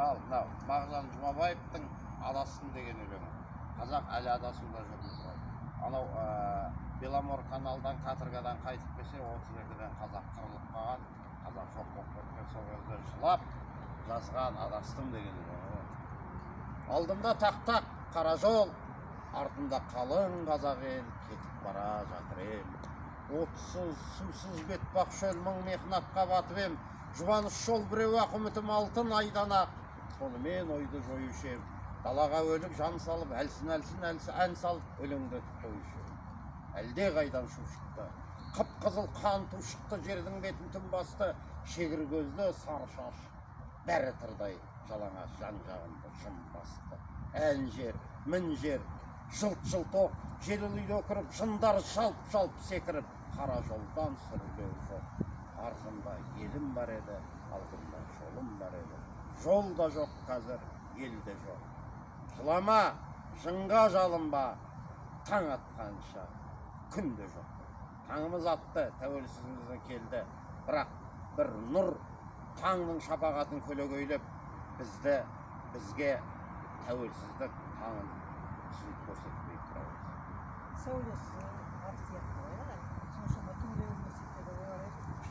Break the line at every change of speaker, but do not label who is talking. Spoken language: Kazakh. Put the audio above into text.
Ал мынау Мағжан Жұмабаевтың «Адастым» деген өлеңі. Қазақ әлі адасуда жүрміз ғой. Анау Беломор каналдан каторгадан қайтып келсе, 32-ден қазақ қырылып қалған, қазақ жоқ болып кеткен. Сол кезде жылап жазған «Адастым» деген өлеңі ғой. Алдымда тақтақ қара жол, артымда қалың қазақ ел, кетіп бара жатыр ем. Отсыз, сусыз бетпақ шөл, мың мехнатқа батып ем. Жұбаныш жол біреу ақ, үмітім алтын айдан ақ, сонымен ойды жоюшы ем. Далаға өліп жан салып, әлсін әлсін әлсі ән салып, өлеңдетіп қоюшы ем. Әлде қайдан шу шықты, қып қызыл қан ту шықты, жердің бетін түн басты. Шегір көзді, сары шаш, бәрі тырдай жалаңаш, жан жағымды жым басты. Ән жер, мін жер, жылт жылт оқ, жел ұлиды өкіріп, жындар жалп жалп секіріп, қара жолдан сүрлеу жоқ. Артымда елім бар еді, алдымда жолым бар еді, жол да жоқ қазір, ел де жоқ. Жылама, жынға жалынба, таң атқанша күн де жоқ. Таңымыз атты, тәуелсіздігіміз келді, бірақ бір нұр таңның шапағатын көлегейлеп, бізге тәуелсіздік таңын түсініп көрсетпей тұра берсін.
Сәулесі ар сияқты ғой, иә, соншама түнде өмір сүрсе де олар.